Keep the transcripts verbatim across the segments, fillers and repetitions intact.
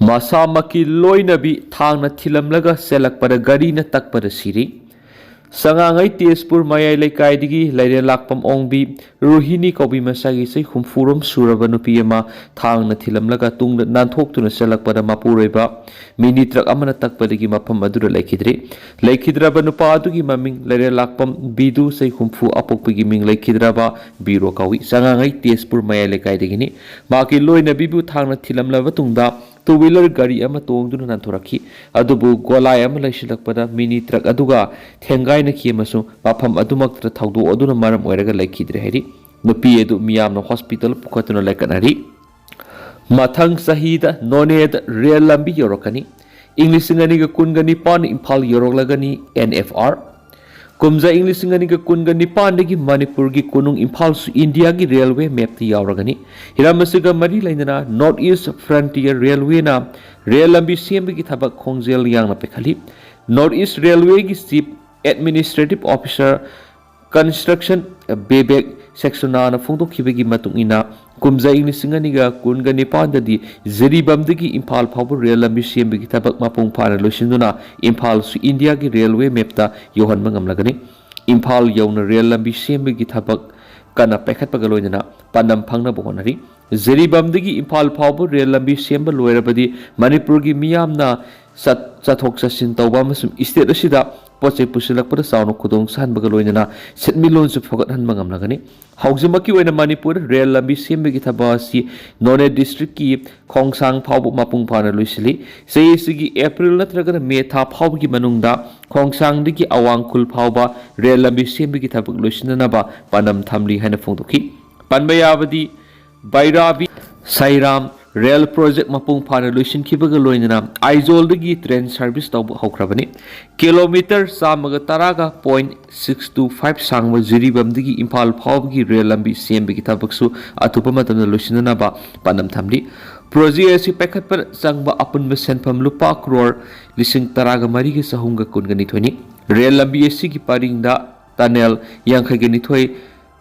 ꯃꯁꯥꯃꯛꯀꯤ ꯂꯣꯏꯅꯕꯤ ꯊꯥꯡꯅ ꯊꯤꯜꯂꯝꯂꯒ ꯆꯦꯜꯂꯛꯄꯗ ꯒꯥꯔꯤꯅ ꯇꯛꯄꯗ ꯁꯤꯔꯤ꯫ ꯁꯉꯥꯡꯉꯩ ꯇꯦꯖꯄꯨꯔ ꯃꯌꯥꯏ ꯂꯩꯀꯥꯏꯗꯒꯤ ꯂꯩꯔꯦꯜ ꯂꯥꯛꯄꯝ ꯑꯣꯡꯕꯤ ꯔꯣꯍꯤꯅꯤ ꯀꯧꯕꯤ ꯃꯁꯥꯒꯤ ꯆꯍꯤ ꯍꯨꯝꯐꯨꯔꯣꯝ ꯁꯨꯔꯕ ꯅꯨꯄꯤ ꯑꯃ ꯊꯥꯡꯅ ꯊꯤꯜꯂꯝꯂꯒ ꯇꯨꯡꯗ ꯅꯥꯟꯊꯣꯛꯇꯨꯅ ꯆꯦꯜꯂꯛꯄꯗ ꯃꯄꯨꯔꯣꯏꯕ ꯃꯤꯅꯤ ꯇ꯭ꯔꯛ ꯑꯃꯅ ꯇꯛꯄꯗꯒꯤ ꯃꯐꯝ ꯑꯗꯨꯗ ꯂꯩꯈꯤꯗ꯭ꯔꯤ꯫ ꯂꯩꯈꯤꯗ꯭ꯔꯕ ꯅꯨꯄꯥ ꯑꯗꯨꯒꯤ ꯃꯃꯤꯡ ꯂꯩꯔꯦꯜ ꯂꯥꯛꯄꯝ ꯕꯤꯗꯨ, ꯆꯍꯤ ꯍꯨꯝꯐꯨ, ꯑꯄꯣꯛꯄꯒꯤ ꯃꯤꯡ ꯂꯩꯈꯤꯗ꯭ꯔꯕ ꯕꯤꯔꯣ ꯀꯧꯏ꯫ ꯆꯉꯥꯡꯉꯩ ꯇꯦꯖꯄꯨꯔ ꯃꯌꯥꯏ ꯂꯩꯀꯥꯏꯗꯒꯤꯅꯤ꯫ ꯃꯍꯥꯛꯀꯤ ꯂꯣꯏꯅꯕꯤꯕꯨ ꯊꯥꯡꯅ ꯊꯤꯜꯂꯝꯂꯕ ꯇꯨꯡꯗ ꯇꯨ ꯋꯤꯂꯔ ꯒꯥꯔꯤ ꯑꯃ ꯇꯣꯡꯗꯨꯅ ꯅꯥꯟꯊꯣꯔꯛꯈꯤ꯫ ꯑꯗꯨꯕꯨ ꯒꯣꯂꯥꯏ ꯑꯃ ꯂꯩꯁꯤꯜꯂꯛꯄꯗ ꯃꯤꯅꯤ ꯇ꯭ꯔꯛ ꯑꯗꯨꯒ ꯊꯦꯡꯒꯥꯏꯅꯈꯤ ꯑꯃꯁꯨꯡ ꯃꯐꯝ ꯑꯗꯨꯃꯛꯇꯗ ꯊꯧꯗꯣꯛ ꯑꯗꯨꯅ ꯃꯔꯝ ꯑꯣꯏꯔꯒ ꯂꯩꯈꯤꯗ꯭ꯔꯦ ꯍꯥꯏꯔꯤ꯫ ꯅꯨꯄꯤ ꯑꯗꯨ ꯃꯤꯌꯥꯝꯅ ꯍꯣꯁꯄꯤꯇꯥꯜ ꯄꯨꯈꯠꯇꯨꯅ ꯂꯥꯏꯀꯠꯅꯔꯤ꯫ ꯃꯊꯪ ꯆꯍꯤꯗ ꯅꯣꯅꯦꯗ ꯔꯦꯜ ꯂꯝꯕꯤ ꯌꯧꯔꯛꯀꯅꯤ꯫ ꯏꯪ ꯂꯤꯁꯤꯡ ꯑꯅꯤꯒ ꯀꯨꯟꯒ ꯅꯤꯄꯥꯟ ꯏꯝꯐꯥꯜ ꯌꯧꯔꯛꯂꯒꯅꯤ ꯑꯦꯟ ꯑꯦꯐ ꯑꯥꯔ꯫ ꯀꯨꯝꯖꯥ ꯏꯪ ꯂꯤꯁꯤꯡ ꯑꯅꯤꯒ ꯀꯨꯟꯒ ꯅꯤꯄꯥꯟꯗꯒꯤ ꯃꯅꯤꯄꯨꯔꯒꯤ ꯀꯣꯅꯨꯡ ꯏꯝꯐꯥꯜꯁꯨ ꯏꯟꯗꯤꯌꯥꯒꯤ ꯔꯦꯜꯋꯦ ꯃꯦꯞꯇ ꯌꯥꯎꯔꯒꯅꯤ꯫ ꯍꯤꯔꯝ ꯑꯁꯤꯒ ꯃꯔꯤ ꯂꯩꯅꯅ ꯅꯣꯔꯠ ꯏꯁ ꯐ꯭ꯔꯟꯇꯤꯌꯔ ꯔꯦꯜꯋꯦꯅ ꯔꯦꯜ ꯂꯝꯕꯤ ꯁꯦꯝꯕꯒꯤ ꯊꯕꯛ ꯈꯣꯡꯖꯦꯜ ꯌꯥꯡꯅ ꯄꯥꯏꯈꯠꯂꯤ꯫ ꯅꯣꯔꯠ ꯏꯁ ꯔꯦꯜꯋꯦꯒꯤ chief administrative officer construction Bibek ꯁꯦꯛꯁꯨꯅꯥꯅ ꯐꯣꯡꯗꯣꯛꯈꯤꯕꯒꯤ ꯃꯇꯨꯡ ꯏꯟꯅ, ꯀꯨꯝꯖꯥ ꯏꯪ ꯂꯤꯁꯤꯡ ꯑꯅꯤꯒ ꯀꯨꯟꯒ ꯅꯤꯄꯥꯟꯗꯗꯤ ꯖꯤꯔꯤꯕꯥꯝꯗꯒꯤ ꯏꯝꯐꯥꯜ ꯐꯥꯎꯕ ꯔꯦꯜ ꯂꯝꯕꯤ ꯁꯦꯝꯕꯒꯤ ꯊꯕꯛ ꯃꯄꯨꯡ ꯐꯥꯅ ꯂꯣꯏꯁꯤꯟꯗꯨꯅ ꯏꯝꯐꯥꯜꯁꯨ ꯏꯟꯗꯤꯌꯥꯒꯤ ꯔꯦꯜꯋꯦ ꯃꯦꯞꯇ ꯌꯧꯍꯟꯕ ꯉꯝꯂꯒꯅꯤ꯫ ꯏꯝꯐꯥꯜ ꯌꯧꯅ ꯔꯦꯜ ꯂꯝꯕꯤ ꯁꯦꯝꯕꯒꯤ ꯊꯕꯛ ꯀꯟꯅ ꯄꯥꯏꯈꯠꯄꯒ ꯂꯣꯏꯅꯅ ꯄꯥꯟꯗꯝ ꯐꯪꯅꯕ ꯍꯣꯠꯅꯔꯤ꯫ ꯖꯤꯔꯤꯕꯥꯝꯗꯒꯤ ꯏꯝꯐꯥꯜ ꯐꯥꯎꯕ ꯔꯦꯜ ꯂꯝꯕꯤ ꯁꯦꯝꯕ ꯂꯣꯏꯔꯕꯗꯤ ꯃꯅꯤꯄꯨꯔꯒꯤ ꯃꯤꯌꯥꯝꯅ ꯆꯠ-, ꯆꯠꯊꯣꯛ ꯆꯠꯁꯤꯟ ꯇꯧꯕ ꯑꯃꯁꯨꯡ ꯏꯁꯇꯦꯠ ꯑꯁꯤꯗ ꯄꯣꯠ ꯆꯩ ꯄꯨꯁꯤꯜꯂꯛꯄꯗ ꯆꯥꯎꯅ ꯈꯨꯗꯣꯡ ꯆꯥꯍꯟꯕꯒ ꯂꯣꯏꯅꯅ ꯁꯦꯟꯃꯤꯠꯂꯣꯟꯁꯨ ꯐꯒꯠꯍꯟꯕ ꯉꯝꯂꯒꯅꯤ꯫ ꯍꯧꯖꯤꯛꯃꯛꯀꯤ ꯑꯣꯏꯅ ꯃꯅꯤꯄꯨꯔꯗ ꯔꯦꯜ ꯂꯝꯕꯤ ꯁꯦꯝꯕꯒꯤ ꯊꯕꯛ ꯑꯁꯤ ꯅꯣꯅꯦ ꯗꯤꯁꯇ꯭ꯔꯤꯛꯀꯤ ꯈꯣꯡꯁꯥꯡ ꯐꯥꯎꯕ ꯃꯄꯨꯡ ꯐꯥꯅ ꯂꯣꯏꯁꯤꯜꯂꯤ꯫ ꯆꯍꯤ ꯑꯁꯤꯒꯤ ꯑꯦꯄ꯭ꯔꯤꯜ ꯅꯠꯇ꯭ꯔꯒꯅ ꯃꯦ ꯊꯥ ꯐꯥꯎꯕꯒꯤ ꯃꯅꯨꯡꯗ ꯈꯣꯡꯁꯥꯡꯗꯒꯤ ꯑꯋꯥꯡ ꯈꯨꯜ ꯐꯥꯎꯕ ꯔꯦꯜ ꯂꯝꯕꯤ ꯁꯦꯝꯕꯒꯤ ꯊꯕꯛ ꯂꯣꯏꯁꯤꯟꯅꯅꯕ ꯄꯥꯟꯗꯝ ꯊꯝꯂꯤ ꯍꯥꯏꯅ ꯐꯣꯡꯗꯣꯛꯈꯤ꯫ ꯄꯟꯕ ꯌꯥꯕꯗꯤ, ꯕꯩꯔꯥꯕꯤ ꯁꯩꯔꯥꯝ ꯔꯦꯜ ꯄ꯭ꯔꯣꯖꯦꯛ ꯃꯄꯨꯡ ꯐꯥꯅ ꯂꯣꯏꯁꯤꯟꯈꯤꯕꯒ ꯂꯣꯏꯅꯅ ꯑꯥꯏꯖꯣꯜꯗꯒꯤ ꯇ꯭ꯔꯦꯟ ꯁꯔꯚꯤꯁ ꯇꯧꯕ ꯍꯧꯈ꯭ꯔꯕꯅꯤ꯫ ꯀꯤꯂꯣꯃꯤꯇꯔ ꯆꯥꯝꯃꯒ ꯇꯔꯥꯒ ꯄꯣꯏꯟꯠ ꯁꯤꯛꯁ ꯇꯨ ꯐꯥꯏꯚ ꯁꯥꯡꯕ ꯖꯤꯔꯤꯕꯥꯝꯗꯒꯤ ꯏꯝꯐꯥꯜ ꯐꯥꯎꯕꯒꯤ ꯔꯦꯜ ꯂꯝꯕꯤ ꯁꯦꯝꯕꯒꯤ ꯊꯕꯛꯁꯨ ꯑꯊꯨꯕ ꯃꯇꯝꯗ ꯂꯣꯏꯁꯤꯟꯅꯅꯕ ꯄꯥꯟꯗꯝ ꯊꯝꯂꯤ꯫ ꯄ꯭ꯔꯣꯖꯦꯛ ꯑꯁꯤ ꯄꯥꯏꯈꯠꯄꯗ ꯆꯪꯕ ꯑꯄꯨꯟꯕ ꯁꯦꯟꯐꯝ ꯂꯨꯄꯥ ꯀ꯭ꯔꯣꯔ ꯂꯤꯁꯤꯡ ꯇꯔꯥꯒ ꯃꯔꯤꯒ ꯆꯍꯨꯝꯒ ꯀꯨꯟꯒ ꯅꯤꯊꯣꯏꯅꯤ꯫ ꯔꯦꯜ ꯂꯝꯕꯤ ꯑꯁꯤꯒꯤ ꯄꯔꯤꯡꯗ ꯇꯅꯦꯜ ꯌꯥꯡꯈꯩꯒ ꯅꯤꯊꯣꯏ,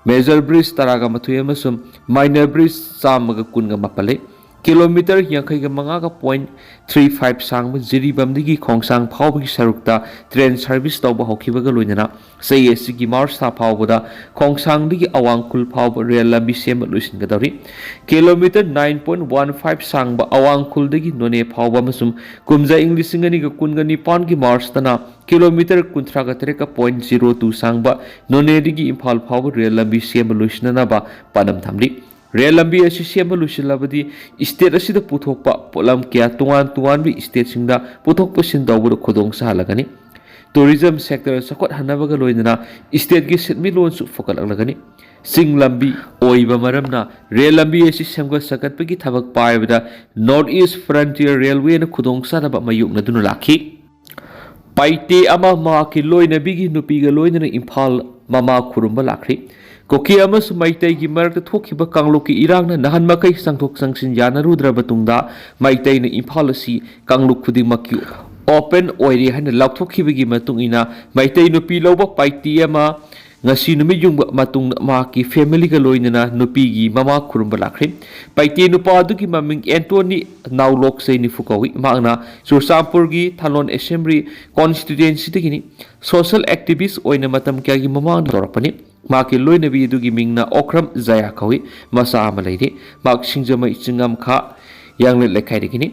ꯃꯦꯖꯔ ꯕ꯭ꯔꯤꯖ ꯇꯔꯥꯒ ꯃꯥꯊꯣꯏ ꯑꯃꯁꯨꯡ ꯃꯥꯏꯅꯔ ꯕ꯭ꯔꯤꯖ ꯆꯥꯝꯃꯒ ꯀꯨꯟꯒ ꯃꯥꯄꯜ ꯂꯩ꯫ ꯀꯤꯂꯣꯃꯤꯇꯔ ꯌꯥꯡꯈꯩꯒ ꯃꯉꯥꯒ point three five ꯁꯥꯡꯕ ꯖꯤꯔꯤꯕꯥꯝꯗꯒꯤ ꯈꯣꯡꯁꯥꯡ ꯐꯥꯎꯕꯒꯤ ꯁꯔꯨꯛꯇ train service ꯇꯧꯕ ꯍꯧꯈꯤꯕꯒ ꯂꯣꯏꯅꯅ ꯆꯍꯤ ꯑꯁꯤꯒꯤ ꯃꯥꯔꯆ ꯊꯥ ꯐꯥꯎꯕꯗ ꯈꯣꯡꯁꯥꯡꯗꯒꯤ ꯑꯋꯥꯡ ꯈꯨꯜ ꯐꯥꯎꯕ ꯔꯦꯜ ꯂꯝꯕꯤ ꯁꯦꯝꯕ ꯂꯣꯏꯁꯤꯟꯒꯗꯧꯔꯤ꯫ Kilometre nine point one five ꯁꯥꯡꯕ ꯑꯋꯥꯡ ꯈꯨꯜꯗꯒꯤ ꯅꯣꯅꯦ ꯐꯥꯎꯕ ꯑꯃꯁꯨꯡ ꯀꯨꯝꯖꯥ ꯏꯪ ꯂꯤꯁꯤꯡ ꯑꯅꯤꯒ ꯀꯨꯟꯒ ꯅꯤꯄꯥꯟꯒꯤ ꯃꯥꯔꯆꯇꯅ ꯀꯤꯂꯣꯃꯤꯇꯔ ꯀꯨꯟꯊ꯭ꯔꯥꯒ ꯇꯔꯦꯠꯀ point zero two ꯁꯥꯡꯕ ꯅꯣꯅꯦꯗꯒꯤ ꯏꯝꯐꯥꯜ ꯐꯥꯎꯕ ꯔꯦꯜ ꯂꯝꯕꯤ ꯁꯦꯝꯕ ꯂꯣꯏꯁꯤꯟꯅꯅꯕ ꯄꯥꯟꯗꯝ ꯊꯝꯂꯤ꯫ ꯔꯦꯜ ꯂꯝꯕꯤ ꯑꯁꯤ ꯁꯦꯝꯕ ꯂꯣꯏꯁꯤꯜꯂꯕꯗꯤ state ꯑꯁꯤꯗ ꯄꯨꯊꯣꯛꯄ ꯄꯣꯠꯂꯝ ꯀꯌꯥ ꯇꯣꯉꯥꯟ ꯇꯣꯉꯥꯟꯕ stateꯁꯤꯡꯗ ꯄꯨꯊꯣꯛ ꯄꯨꯁꯤꯟ ꯇꯧꯕꯗ ꯈꯨꯗꯣꯡ ꯆꯥꯍꯜꯂꯒꯅꯤ꯫ Tourism sector ꯆꯥꯎꯈꯠꯍꯟꯅꯕꯒ ꯂꯣꯏꯅꯅ stateꯀꯤ ꯁꯦꯟꯃꯤꯠꯂꯣꯟꯁꯨ ꯐꯒꯠꯂꯛꯂꯒꯅꯤ꯫ ꯆꯤꯡ ꯂꯝꯕꯤ ꯑꯣꯏꯕ ꯃꯔꯝꯅ ꯔꯦꯜ ꯂꯝꯕꯤ ꯑꯁꯤ ꯁꯦꯝꯒꯠ ꯁꯥꯒꯠꯄꯒꯤ ꯊꯕꯛ ꯄꯥꯏꯕꯗ North East Frontier Railwayꯅ ꯈꯨꯗꯣꯡꯆꯥꯗꯕ ꯃꯥꯌꯣꯛꯅꯗꯨꯅ ꯂꯥꯛꯈꯤ꯫ ꯄꯥꯏꯇꯦ ꯑꯃ ꯃꯍꯥꯛꯀꯤ ꯂꯣꯏꯅꯕꯤꯒꯤ ꯅꯨꯄꯤꯒ ꯂꯣꯏꯅꯅ ꯏꯝꯐꯥꯜ ꯃꯃꯥ ꯈꯨꯔꯨꯝꯕ ꯂꯥꯛꯈ꯭ꯔꯤ꯫ ꯀꯨꯀꯤ ꯑꯃꯁꯨꯡ ꯃꯩꯇꯩꯒꯤ ꯃꯔꯛꯇ ꯊꯣꯛꯈꯤꯕ ꯀꯥꯡꯂꯨꯞꯀꯤ ꯏꯔꯥꯡꯅ ꯅꯍꯥꯟ ꯃꯈꯩ ꯆꯪꯊꯣꯛ ꯆꯪꯁꯤꯟ ꯌꯥꯅꯔꯨꯗ꯭ꯔꯕ ꯇꯨꯡꯗ ꯃꯩꯇꯩꯅ ꯏꯝꯐꯥꯜ ꯑꯁꯤ ꯀꯥꯡꯂꯨꯞ ꯈꯨꯗꯤꯡꯃꯛꯀꯤ open ꯑꯣꯏꯔꯦ ꯍꯥꯏꯅ ꯂꯥꯎꯊꯣꯛꯈꯤꯕꯒꯤ ꯃꯇꯨꯡ ꯏꯟꯅ ꯃꯩꯇꯩ ꯅꯨꯄꯤ ꯂꯧꯕ ꯄꯥꯏꯇꯦ ꯑꯃ ꯉꯁꯤ ꯅꯨꯃꯤꯠ ꯌꯨꯡꯕ ꯃꯇꯨꯡꯗ ꯃꯍꯥꯛꯀꯤ familyꯒ ꯂꯣꯏꯅꯅ ꯅꯨꯄꯤꯒꯤ ꯃꯃꯥ ꯈꯨꯔꯨꯝꯕ ꯂꯥꯛꯈ꯭ꯔꯦ꯫ ꯄꯥꯏꯇꯦ ꯅꯨꯄꯥ ꯑꯗꯨꯒꯤ ꯃꯃꯤꯡ ꯑꯦꯟꯇꯣꯅꯤ ꯅꯥꯎꯂꯣꯛꯆꯩ ꯅꯤꯐꯨ ꯀꯧꯏ꯫ ꯃꯍꯥꯛꯅ ꯆꯨꯔꯆꯥꯟꯄꯨꯔꯒꯤ ꯊꯥꯂꯣꯟ assembly constituencyꯗꯒꯤꯅꯤ꯫ Social activist ꯑꯣꯏꯅ ꯃꯇꯝ ꯀꯌꯥꯒꯤ ꯃꯃꯥꯡꯗ ꯇꯧꯔꯛꯄꯅꯤ꯫ ꯃꯍꯥꯛꯀꯤ ꯂꯣꯏꯅꯕꯤ ꯑꯗꯨꯒꯤ ꯃꯤꯡꯅ ꯑꯣꯀ꯭ꯔꯝ ꯖꯌꯥ ꯀꯧꯏ꯫ ꯃꯆꯥ ꯑꯃ ꯂꯩꯔꯤ꯫ ꯃꯍꯥꯛ ꯁꯤꯡꯖꯃꯩ ꯆꯤꯡꯉꯝꯈꯥ ꯌꯥꯡꯂꯦꯠ ꯂꯩꯀꯥꯏꯗꯒꯤꯅꯤ꯫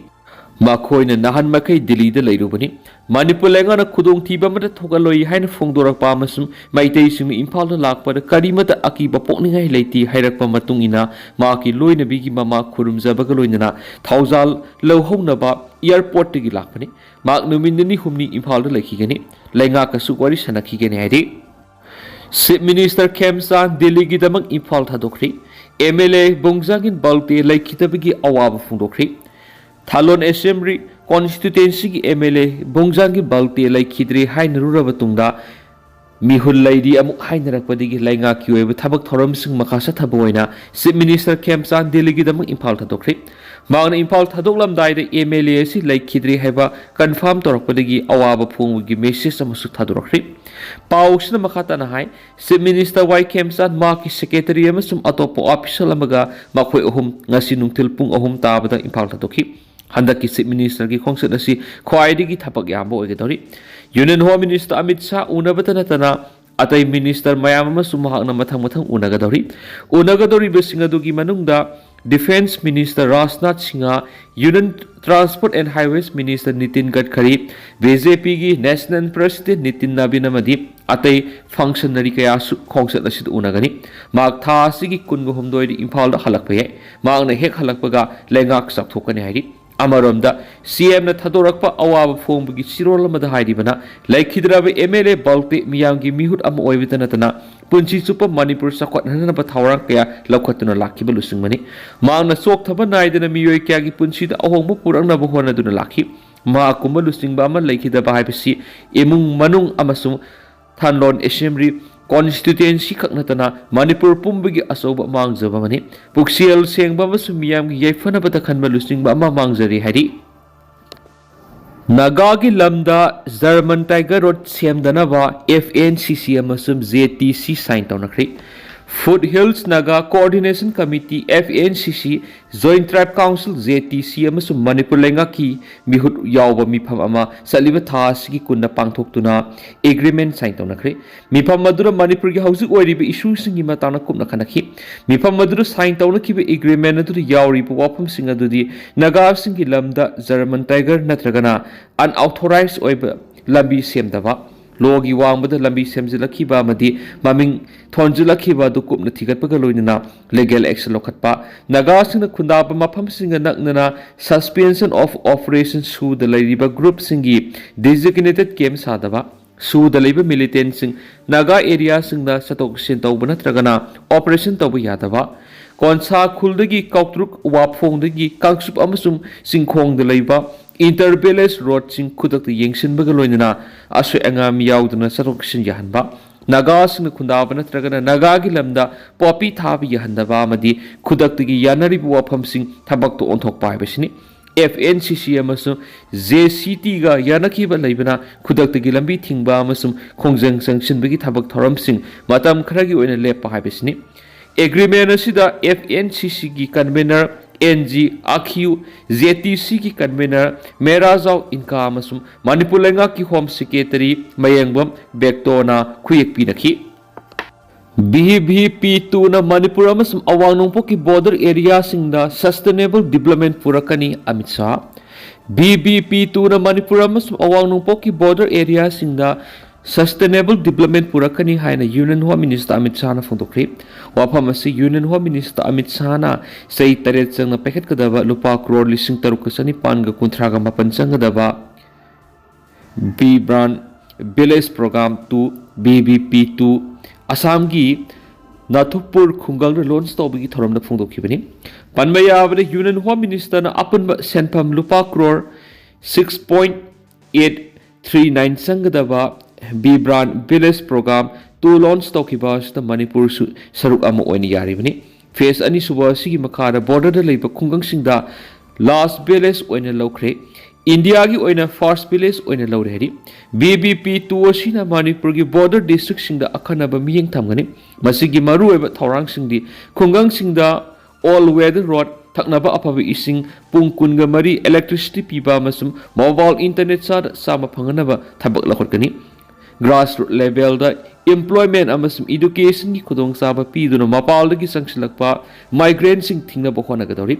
ꯃꯈꯣꯏꯅ ꯅꯍꯥꯟ ꯃꯈꯩ ꯗꯤꯜꯂꯤꯗ ꯂꯩꯔꯨꯕꯅꯤ꯫ ꯃꯅꯤꯄꯨꯔ ꯂꯩꯉꯥꯛꯅ ꯈꯨꯗꯣꯡꯊꯤꯕ ꯑꯃꯠꯇ ꯊꯣꯛꯍꯜꯂꯣꯏ ꯍꯥꯏꯅ ꯐꯣꯡꯗꯣꯔꯛꯄ ꯑꯃꯁꯨꯡ ꯃꯩꯇꯩꯁꯤꯡꯅ ꯏꯝꯐꯥꯜꯗ ꯂꯥꯛꯄꯗ ꯀꯔꯤꯃꯠꯇ ꯑꯀꯤꯕ ꯄꯣꯛꯅꯤꯡꯉꯥꯏ ꯂꯩꯇꯦ ꯍꯥꯏꯔꯛꯄ ꯃꯇꯨꯡ ꯏꯟꯅ ꯃꯍꯥꯛꯀꯤ ꯂꯣꯏꯅꯕꯤꯒꯤ ꯃꯃꯥ ꯈꯨꯔꯨꯝꯖꯕꯒ ꯂꯣꯏꯅꯅ ꯊꯧꯖꯥꯜ ꯂꯧꯍꯧꯅꯕ airportꯇꯒꯤ ꯂꯥꯛꯄꯅꯤ꯫ ꯃꯍꯥꯛ ꯅꯨꯃꯤꯠ ꯅꯤꯅꯤ ꯍꯨꯝꯅꯤ ꯏꯝꯐꯥꯜꯗ ꯂꯩꯈꯤꯒꯅꯤ꯫ ꯂꯩꯉꯥꯛꯀꯁꯨ ꯋꯥꯔꯤ ꯁꯥꯟꯅꯈꯤꯒꯅꯤ ꯍꯥꯏꯔꯤ꯫ Chief Minister ꯈꯦꯝꯆꯥꯟ ꯗꯤꯜꯂꯤꯒꯤꯗꯃꯛ Imphal ꯊꯥꯗꯣꯛꯈ꯭ꯔꯤ꯫ MLA ꯕꯣꯡꯖꯥꯒꯤꯟ ꯕꯜꯇꯦ ꯂꯩꯈꯤꯗꯕꯒꯤ ꯑꯋꯥꯕ ꯐꯣꯡꯗꯣꯛꯈ꯭ꯔꯤ꯫ ꯊꯥꯂꯣꯟ assembly constituencyꯒꯤ MLA ꯕꯣꯡꯖꯥꯒꯤꯟ ꯕꯜꯇꯦ ꯂꯩꯈꯤꯗ꯭ꯔꯦ ꯍꯥꯏꯅꯔꯨꯔꯕ ꯇꯨꯡꯗ ꯃꯤꯍꯨꯠ ꯂꯩꯔꯤ ꯑꯃꯨꯛ ꯍꯥꯏꯅꯔꯛꯄꯗꯒꯤ ꯂꯩꯉꯥꯛꯀꯤ ꯑꯣꯏꯕ ꯊꯕꯛ ꯊꯧꯔꯝꯁꯤꯡ ꯃꯈꯥ ꯆꯠꯊꯕ ꯑꯣꯏꯅ Chief Minister ꯈꯦꯝꯆꯥꯟ ꯗꯤꯜꯂꯤꯒꯤꯗꯃꯛ ꯏꯝꯐꯥꯜ ꯊꯥꯗꯣꯛꯈ꯭ꯔꯦ꯫ ꯃꯍꯥꯛꯅ ꯏꯝꯐꯥꯜ ꯊꯥꯗꯣꯛꯂꯝꯗꯥꯏꯗ M L A ꯑꯁꯤ ꯂꯩꯈꯤꯗ꯭ꯔꯦ ꯍꯥꯏꯕ confirm ꯇꯧꯔꯛꯄꯗꯒꯤ ꯑꯋꯥꯕ ꯐꯣꯡꯕꯒꯤ message ꯑꯃꯁꯨ ꯊꯥꯗꯣꯔꯛꯈ꯭ꯔꯦ꯫ ꯄꯥꯎꯁꯤꯅ ꯃꯈꯥ ꯇꯥꯅ ꯍꯥꯏ, Chief Minister ꯋꯥꯏ ꯈꯦꯝꯆꯥꯟ ꯃꯍꯥꯛꯀꯤ secretary ꯑꯃꯁꯨꯡ ꯑꯇꯣꯞꯄ official ꯑꯃꯒ ꯃꯈꯣꯏ ꯑꯍꯨꯝ ꯉꯁꯤ ꯅꯨꯡꯊꯤꯜ ꯄꯨꯡ ꯑꯍꯨꯝ ꯇꯥꯕꯗ ꯏꯝꯐꯥꯜ ꯊꯥꯗꯣꯛꯈꯤ꯫ ꯍꯟꯗꯛꯀꯤ Chief Ministerꯒꯤ ꯈꯣꯡꯆꯠ ꯑꯁꯤ ꯈ꯭ꯋꯥꯏꯗꯒꯤ ꯊꯕꯛ ꯌꯥꯝꯕ ꯑꯣꯏꯒꯗꯧꯔꯤ꯫ Union Home Minister Amit Shah ꯎꯅꯕꯇ ꯅꯠꯇꯅ ꯑꯇꯩ minister ꯃꯌꯥꯝ ꯑꯃꯁꯨ ꯃꯍꯥꯛꯅ ꯃꯊꯪ ꯃꯊꯪ ꯎꯅꯒꯗꯧꯔꯤ꯫ ꯎꯅꯒꯗꯧꯔꯤꯕꯁꯤꯡ ꯑꯗꯨꯒꯤ ꯃꯅꯨꯡꯗ Defence Minister Rajnath Singh, Union Transport and Highways Minister Nitin ꯒꯗꯀꯔꯤ, BJPꯒꯤ National President Nitin ꯅꯕꯤꯟ ꯑꯃꯗꯤ ꯑꯇꯩ functionary ꯀꯌꯥꯁꯨ ꯈꯣꯡꯆꯠ ꯑꯁꯤꯗ ꯎꯅꯒꯅꯤ꯫ ꯃꯍꯥꯛ ꯊꯥ ꯑꯁꯤꯒꯤ ꯀꯨꯟꯒ ꯍꯨꯝꯗꯣꯏꯗ ꯏꯝꯐꯥꯜꯗ ꯍꯜꯂꯛꯄ ꯌꯥꯏ꯫ ꯃꯍꯥꯛꯅ ꯍꯦꯛ ꯍꯜꯂꯛꯄꯒ ꯂꯩꯉꯥꯛ ꯆꯥꯎꯊꯣꯛꯀꯅꯤ ꯍꯥꯏꯔꯤ꯫ ꯑꯃꯔꯣꯝꯗ, CMꯅ ꯊꯥꯗꯣꯔꯛꯄ ꯑꯋꯥꯕ ꯐꯣꯡꯕꯒꯤ ꯆꯤꯔꯣꯜ ꯑꯃꯗ ꯍꯥꯏꯔꯤꯕꯅ, ꯂꯩꯈꯤꯗ꯭ꯔꯕ MLA ꯕꯜꯇꯦ ꯃꯤꯌꯥꯝꯒꯤ ꯃꯤꯍꯨꯠ ꯑꯃ ꯑꯣꯏꯕꯇ ꯅꯠꯇꯅ ꯄꯨꯟꯁꯤ ꯆꯨꯞꯄ ꯃꯅꯤꯄꯨꯔ ꯆꯥꯎꯈꯠꯍꯟꯅꯕ ꯊꯧꯔꯥꯡ ꯀꯌꯥ ꯂꯧꯈꯠꯇꯨꯅ ꯂꯥꯛꯈꯤꯕ ꯂꯨꯆꯤꯡꯕꯅꯤ꯫ ꯃꯍꯥꯛꯅ ꯆꯣꯛꯊꯕ ꯅꯥꯏꯗꯅ ꯃꯤꯑꯣꯏ ꯀꯌꯥꯒꯤ ꯄꯨꯟꯁꯤꯗ ꯑꯍꯣꯡꯕ ꯄꯨꯔꯛꯅꯕ ꯍꯣꯠꯅꯗꯨꯅ ꯂꯥꯛꯈꯤ꯫ ꯃꯍꯥꯛꯀꯨꯝꯕ ꯂꯨꯆꯤꯡꯕ ꯑꯃ ꯂꯩꯈꯤꯗꯕ ꯍꯥꯏꯕꯁꯤ ꯏꯃꯨꯡ ꯃꯅꯨꯡ ꯑꯃꯁꯨꯡ ꯊꯥꯟꯂꯣꯟ Assembly constituency ꯈꯛ ꯅꯠꯇꯅ ꯃꯅꯤꯄꯨꯔ ꯄꯨꯝꯕꯒꯤ ꯑꯆꯧꯕ ꯃꯥꯡꯖꯕ ꯑꯃꯅꯤ꯫ ꯄꯨꯛꯆꯦꯜ ꯁꯦꯡꯕ ꯑꯃꯁꯨꯡ ꯃꯤꯌꯥꯝꯒꯤ ꯌꯥꯏꯐꯅꯕꯗ ꯈꯟꯕ ꯂꯨꯆꯤꯡꯕ ꯑꯃ ꯃꯥꯡꯖꯔꯤ ꯍꯥꯏꯔꯤ꯫ ꯅꯥꯒꯥꯒꯤ ꯂꯝꯗ German Tiger Road ꯁꯦꯝꯗꯅꯕ FNCC ꯑꯃꯁꯨꯡ JTC sign ꯇꯧꯅꯈ꯭ꯔꯦ꯫ Foothills Naga Coordination Committee, FNCC, Joint Tribe Council, JTC, ꯑꯃꯁꯨꯡ ꯃꯅꯤꯄꯨꯔ ꯂꯩꯉꯥꯛꯀꯤ ꯃꯤꯍꯨꯠ ꯌꯥꯎꯕ ꯃꯤꯐꯝ ꯑꯃ ꯆꯠꯂꯤꯕ ꯊꯥ ꯑꯁꯤꯒꯤ ꯀꯨꯟꯗ ꯄꯥꯡꯊꯣꯛꯇꯨꯅ agreement sign ꯇꯧꯅꯈ꯭ꯔꯦ꯫ ꯃꯤꯐꯝ ꯑꯗꯨꯗ ꯃꯅꯤꯄꯨꯔꯒꯤ ꯍꯧꯖꯤꯛ ꯑꯣꯏꯔꯤꯕ issueꯁꯤꯡꯒꯤ ꯃꯇꯥꯡꯗ ꯀꯨꯞꯅ ꯈꯟꯅꯈꯤ꯫ ꯃꯤꯐꯝ ꯑꯗꯨꯗ sign ꯇꯧꯅꯈꯤꯕ agreement ꯑꯗꯨꯗ ꯌꯥꯎꯔꯤꯕ ꯋꯥꯐꯝꯁꯤꯡ ꯑꯗꯨꯗꯤ ꯅꯥꯒꯥꯁꯤꯡꯒꯤ ꯂꯝꯗ German Tiger ꯅꯠꯇ꯭ꯔꯒꯅ unauthorized ꯑꯣꯏꯕ ꯂꯝꯕꯤ ꯁꯦꯝꯗꯕ, ꯂꯣꯒꯤ ꯋꯥꯡꯃꯗ ꯂꯝꯕꯤ ꯁꯦꯝꯖꯤꯜꯂꯛꯈꯤꯕ ꯑꯃꯗꯤ ꯃꯃꯤꯡ ꯊꯣꯟꯖꯤꯜꯂꯛꯈꯤꯕ ꯑꯗꯨ ꯀꯨꯞꯅ ꯊꯤꯒꯠꯄꯒ ꯂꯣꯏꯅꯅ legal action ꯂꯧꯈꯠꯄ, ꯅꯥꯒꯥꯁꯤꯡꯅ ꯈꯨꯟꯗꯥꯕ ꯃꯐꯝꯁꯤꯡꯒ ꯅꯛꯅꯅ Suspension of Operation ꯁꯨꯗ ꯂꯩꯔꯤꯕ groupꯁꯤꯡꯒꯤ designated camp ꯁꯥꯗꯕ, ꯁꯨꯗ ꯂꯩꯕ militantꯁꯤꯡ ꯅꯥꯒꯥ areaꯁꯤꯡꯗ ꯆꯠꯊꯣꯛ ꯆꯠꯁꯤꯟ ꯇꯧꯕ ꯅꯠꯇ꯭ꯔꯒꯅ operation ꯇꯧꯕ ꯌꯥꯗꯕ, ꯀꯣꯟꯁꯥ ꯈꯨꯜꯗꯒꯤ ꯀꯥꯎꯇ꯭ꯔꯨꯛ ꯋꯥꯐꯣꯡꯗꯒꯤ ꯀꯥꯡꯆꯨꯞ ꯑꯃꯁꯨꯡ ꯆꯤꯡꯈꯣꯡꯗ ꯂꯩꯕ ꯏꯟꯇꯔ ꯚꯤꯂꯦꯖ ꯔꯣꯗꯁꯤꯡ ꯈꯨꯗꯛꯇ ꯌꯦꯡꯁꯤꯟꯕꯒ ꯂꯣꯏꯅꯅ ꯑꯁꯣꯏ ꯑꯉꯥꯝ ꯌꯥꯎꯗꯅ ꯆꯠꯊꯣꯛ ꯆꯠꯁꯤꯟ ꯌꯥꯍꯟꯕ, ꯅꯥꯒꯥꯁꯤꯡꯅ ꯈꯨꯟꯗꯥꯕ ꯅꯠꯇ꯭ꯔꯒꯅ ꯅꯥꯒꯥꯒꯤ ꯂꯝꯗ ꯄꯣꯄꯤ ꯊꯥꯕ ꯌꯥꯍꯟꯗꯕ ꯑꯃꯗꯤ ꯈꯨꯗꯛꯇꯒꯤ ꯌꯥꯅꯔꯤꯕ ꯋꯥꯐꯝꯁꯤꯡ ꯊꯕꯛꯇ ꯑꯣꯟꯊꯣꯛꯄ ꯍꯥꯏꯕꯁꯤꯅꯤ꯫ ꯑꯦꯐ ꯑꯦꯟ ꯁꯤ ꯁꯤ ꯑꯃꯁꯨꯡ ꯖꯦ ꯁꯤ ꯇꯤꯒ ꯌꯥꯅꯈꯤꯕ ꯂꯩꯕꯅ ꯈꯨꯗꯛꯇꯒꯤ ꯂꯝꯕꯤ ꯊꯤꯡꯕ ꯑꯃꯁꯨꯡ ꯈꯣꯡꯖꯪ ꯆꯪꯁꯤꯟꯕꯒꯤ ꯊꯕꯛ ꯊꯧꯔꯝꯁꯤꯡ ꯃꯇꯝ ꯈꯔꯒꯤ ꯑꯣꯏꯅ ꯂꯦꯞꯄ ꯍꯥꯏꯕꯁꯤꯅꯤ꯫ ꯑꯦꯒ꯭ꯔꯤꯃꯦꯟ ꯑꯁꯤꯗ ꯑꯦꯐ ꯑꯦꯟ ꯁꯤ ꯁꯤꯒꯤ convener N G Akhu, J T ꯁꯤꯒꯤ ꯀꯟꯚꯦꯅꯔ ꯃꯦꯔꯥꯖꯥꯎ ꯏꯟꯀꯥ ꯑꯃꯁꯨꯡ ꯃꯅꯤꯄꯨꯔ ꯂꯩꯉꯥꯛꯀꯤ ꯍꯣꯝ ꯁꯦꯀ꯭ꯔꯦꯇꯔꯤ ꯃꯌꯦꯡꯕꯝ ꯕꯦꯛꯇꯣꯅ ꯈꯨꯌꯦꯛ ꯄꯤꯅꯈꯤ꯫ ꯕꯤ ꯚꯤ ꯄꯤ ꯇꯨꯅ ꯃꯅꯤꯄꯨꯔ ꯑꯃꯁꯨꯡ ꯑꯋꯥꯡ ꯅꯣꯡꯄꯣꯛꯀꯤ ꯕꯣꯔꯗꯔ ꯑꯦꯔꯤꯌꯥꯁꯤꯡꯗ ꯁꯁꯇꯦꯅꯦꯕꯜ ꯗꯤꯕ꯭ꯂꯞꯃꯦꯟ ꯄꯨꯔꯛꯀꯅꯤ, Amit Shah. B V P ꯇꯨꯅ ꯃꯅꯤꯄꯨꯔ ꯑꯃꯁꯨꯡ ꯑꯋꯥꯡ ꯅꯣꯡꯄꯣꯛꯀꯤ ꯕꯣꯔꯗꯔ ꯑꯦꯔꯤꯌꯥꯁꯤꯡꯗ ꯁꯁꯇꯦꯅꯦꯕꯜ ꯗꯤꯕ꯭ꯂꯞꯃꯦꯟ ꯄꯨꯔꯛꯀꯅꯤ ꯍꯥꯏꯅ ꯌꯨꯅꯤꯌꯟ ꯍꯣꯝ ꯃꯤꯅꯤꯁꯇꯔ ꯑꯃꯤꯠ ꯁꯥꯍꯅ ꯐꯣꯡꯗꯣꯛꯈ꯭ꯔꯤ꯫ ꯋꯥꯐꯝ ꯑꯁꯤ ꯌꯨꯅꯤꯌꯟ ꯍꯣꯝ ꯃꯤꯅꯤꯁꯇꯔ ꯑꯃꯤꯠ ꯁꯥꯍꯅ ꯆꯍꯤ ꯇꯔꯦꯠ ꯆꯪꯅ ꯄꯥꯏꯈꯠꯀꯗꯕ ꯂꯨꯄꯥ ꯀ꯭ꯔꯣꯔ ꯂꯤꯁꯤꯡ ꯇꯔꯨꯛꯀ ꯆꯅꯤꯄꯥꯟꯒ ꯀꯨꯟꯊ꯭ꯔꯥꯒ ꯃꯥꯄꯟ ꯆꯪꯒꯗꯕ vibrant village programme two, V V P two, ꯑꯁꯥꯝꯒꯤ ꯅꯥꯊꯨꯄꯨꯔ ꯈꯨꯡꯒꯪꯗ ꯂꯣꯟꯆ ꯇꯧꯕꯒꯤ ꯊꯧꯔꯝꯗ ꯐꯣꯡꯗꯣꯛꯈꯤꯕꯅꯤ꯫ ꯄꯟꯕ ꯌꯥꯕꯗ, ꯌꯨꯅꯤꯌꯟ ꯍꯣꯝ ꯃꯤꯅꯤꯁꯇꯔꯅ ꯑꯄꯨꯟꯕ ꯁꯦꯟꯐꯝ ꯂꯨꯄꯥ crore six point eight three nine ꯆꯪꯒꯗꯕ ꯕꯤ ꯕ꯭ꯔꯥꯟ ꯚꯤꯂꯦꯖ ꯄ꯭ꯔꯣꯒ꯭ꯔꯥꯝ ꯇꯨ ꯂꯣꯟꯆ ꯇꯧꯈꯤꯕ ꯑꯁꯤꯗ ꯃꯅꯤꯄꯨꯔꯁꯨ ꯁꯔꯨꯛ ꯑꯃ ꯑꯣꯏꯅ ꯌꯥꯔꯤꯕꯅꯤ꯫ ꯐꯦꯖ ꯑꯅꯤꯁꯨꯕ ꯑꯁꯤꯒꯤ ꯃꯈꯥꯗ ꯕꯣꯔꯗꯔꯗ ꯂꯩꯕ ꯈꯨꯡꯒꯪꯁꯤꯡꯗ ꯂꯥꯁ ꯚꯤꯂꯦꯖ ꯑꯣꯏꯅ ꯂꯧꯈ꯭ꯔꯦ꯫ ꯏꯟꯗꯤꯌꯥꯒꯤ ꯑꯣꯏꯅ ꯐꯥꯔꯁ ꯚꯤꯂꯦꯖ ꯑꯣꯏꯅ ꯂꯧꯔꯦ ꯍꯥꯏꯔꯤ꯫ ꯕꯤ ꯕꯤ ꯄꯤ ꯇꯨ ꯑꯁꯤꯅ ꯃꯅꯤꯄꯨꯔꯒꯤ ꯕꯣꯔꯗꯔ ꯗꯤꯁꯇ꯭ꯔꯤꯛꯁꯤꯡꯗ ꯑꯈꯟꯅꯕ ꯃꯤꯠꯌꯦꯡ ꯊꯝꯒꯅꯤ꯫ ꯃꯁꯤꯒꯤ ꯃꯔꯨꯑꯣꯏꯕ ꯊꯧꯔꯥꯡꯁꯤꯡꯗꯤ ꯈꯨꯡꯒꯪꯁꯤꯡꯗ ꯑꯣꯜ ꯋꯦꯗꯔ ꯔꯣꯗ, ꯊꯛꯅꯕ ꯑꯐꯕ ꯏꯁꯤꯡ, ꯄꯨꯡ ꯀꯨꯟꯒ ꯃꯔꯤ ꯏꯂꯦꯛꯇ꯭ꯔꯤꯁꯤꯇꯤ ꯄꯤꯕ ꯑꯃꯁꯨꯡ ꯃꯣꯕꯥꯏꯜ ꯏꯟꯇꯔꯅꯦꯠ ꯆꯥꯗ ꯆꯥꯝꯃ ꯐꯪꯍꯟꯅꯕ ꯊꯕꯛ ꯂꯧꯈꯠꯀꯅꯤ꯫ ꯒ꯭ꯔꯥꯁ ꯔꯨꯠ ꯂꯦꯚꯦꯜꯗ ꯏꯝꯄ꯭ꯂꯣꯏꯃꯦꯟ ꯑꯃꯁꯨꯡ ꯏꯗꯨꯀꯦꯁꯟꯒꯤ ꯈꯨꯗꯣꯡꯆꯥꯕ ꯄꯤꯗꯨꯅ ꯃꯄꯥꯟꯗꯒꯤ ꯆꯪꯁꯤꯜꯂꯛꯄ ꯃꯥꯏꯒ꯭ꯔꯦꯟꯁꯤꯡ ꯊꯤꯡꯅꯕ ꯍꯣꯠꯅꯒꯗꯧꯔꯤ꯫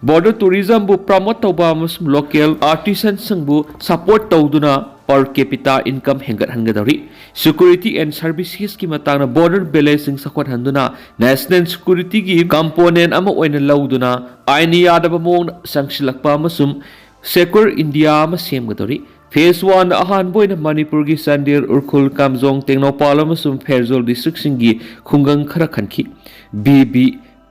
ꯕꯣꯔꯗꯔ ꯇꯨꯔꯤꯖꯝꯕꯨ ꯄ꯭ꯔꯃꯣꯠ ꯇꯧꯕ ꯑꯃꯁꯨꯡ ꯂꯣꯀꯦꯜ ꯑꯥꯔꯇꯤꯁꯟꯁꯤꯡꯕꯨ ꯁꯄꯣꯔꯠ ꯇꯧꯗꯨꯅ per capita income ꯍꯦꯟꯒꯠꯍꯟꯒꯗꯧꯔꯤ꯫ ꯁꯦꯀ꯭ꯌꯨꯔꯤꯇꯤ ꯑꯦꯟ ꯁꯔꯚꯤꯁꯦꯁꯀꯤ ꯃꯇꯥꯡꯗ ꯕꯣꯔꯗꯔ ꯚꯤꯂꯦꯖꯁꯤꯡ ꯆꯥꯎꯈꯠꯍꯟꯗꯨꯅ ꯅꯦꯁꯅꯦꯜ ꯁꯦꯀ꯭ꯌꯨꯔꯤꯇꯤꯒꯤ ꯀꯝꯄꯣꯅꯦꯟ ꯑꯃ ꯑꯣꯏꯅ ꯂꯧꯗꯨꯅ ꯑꯥꯏꯟꯅ ꯌꯥꯗꯕ ꯃꯑꯣꯡꯗ ꯆꯪꯁꯤꯜꯂꯛꯄ ꯑꯃꯁꯨꯡ ꯁꯦꯀ꯭ꯌꯨꯔ ꯏꯟꯗꯤꯌꯥ ꯑꯃ ꯁꯦꯝꯒꯗꯧꯔꯤ꯫ ꯐꯦꯖ ꯋꯥꯟꯗ ꯑꯍꯥꯟꯕ ꯑꯣꯏꯅ ꯃꯅꯤꯄꯨꯔꯒꯤ ꯆꯥꯟꯗꯦꯜ, ꯎꯈ꯭ꯔꯨꯜ, ꯀꯥꯝꯖꯣꯡ, ꯇꯦꯡꯅꯧꯄꯥꯜ ꯑꯃꯁꯨꯡ ꯐꯦꯔꯖꯣꯜ ꯗꯤꯁꯇ꯭ꯔꯤꯛꯁꯤꯡꯒꯤ ꯈꯨꯡꯒꯪ ꯈꯔ ꯈꯟꯈꯤ꯫ ꯕꯤ ꯕꯤ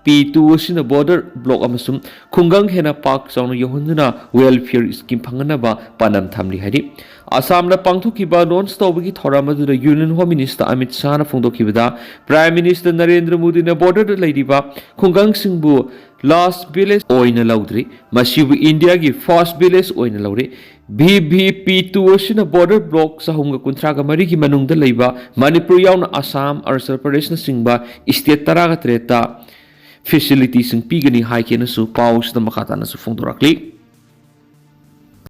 ꯄꯤ ꯇꯨ ꯑꯁꯤꯅ ꯕꯣꯔꯗꯔ ꯕ꯭ꯂꯣꯛ ꯑꯃꯁꯨꯡ ꯈꯨꯡꯒꯪ ꯍꯦꯟꯅ ꯄꯥꯛ ꯆꯥꯎꯅ ꯌꯧꯍꯟꯗꯨꯅ ꯋꯦꯜꯐꯤꯌꯔ ꯁ꯭ꯀꯤꯝ ꯐꯪꯍꯟꯅꯕ ꯄꯥꯟꯗꯝ ꯊꯝꯂꯤ ꯍꯥꯏꯔꯤ꯫ ꯑꯁꯥꯝꯅ ꯄꯥꯡꯊꯣꯛꯈꯤꯕ ꯂꯣꯟꯆ ꯇꯧꯕꯒꯤ ꯊꯧꯔꯝ ꯑꯗꯨꯗ ꯌꯨꯅꯤꯌꯟ ꯍꯣꯝ ꯃꯤꯅꯤꯁꯇꯔ ꯑꯃꯤꯠ ꯁꯥꯍꯅ ꯐꯣꯡꯗꯣꯛꯈꯤꯕꯗ, ꯄ꯭ꯔꯥꯏꯝ ꯃꯤꯅꯤꯁꯇꯔ ꯅꯔꯦꯟꯗ꯭ꯔ ꯃꯣꯗꯤꯅ ꯕꯣꯔꯗꯔꯗ ꯂꯩꯔꯤꯕ ꯈꯨꯡꯒꯪꯁꯤꯡꯕꯨ ꯂꯥꯁ ꯚꯤꯂꯦꯖ ꯑꯣꯏꯅ ꯂꯧꯗ꯭ꯔꯤ, ꯃꯁꯤꯕꯨ ꯏꯟꯗꯤꯌꯥꯒꯤ ꯐꯥꯔꯁ ꯚꯤꯂꯦꯖ ꯑꯣꯏꯅ ꯂꯧꯔꯤ꯫ ꯚꯤ ꯚꯤ ꯄꯤ ꯇꯨ ꯑꯁꯤꯅ ꯕꯣꯔꯗꯔ ꯕ꯭ꯂꯣꯛ ꯆꯍꯨꯝꯒ ꯀꯨꯟꯊ꯭ꯔꯥꯒ ꯃꯔꯤꯒꯤ ꯃꯅꯨꯡꯗ ꯂꯩꯕ ꯃꯅꯤꯄꯨꯔ ꯌꯥꯎꯅ ꯑꯁꯥꯝ, ꯑꯔꯨꯅꯥꯆꯜ ꯄ꯭ꯔꯗꯦꯁꯅꯆꯤꯡꯕ ꯁ꯭ꯇꯦꯠ ꯇꯔꯥꯒ ꯇꯔꯦꯠꯇ ꯐꯦꯁꯤꯂꯤꯇꯤꯁꯤꯡ ꯄꯤꯒꯅꯤ ꯍꯥꯏꯈꯤꯅꯁꯨ ꯄꯥꯎꯁꯤꯗ ꯃꯈꯥ ꯇꯥꯅꯁꯨ ꯐꯣꯡꯗꯣꯔꯛꯂꯤ꯫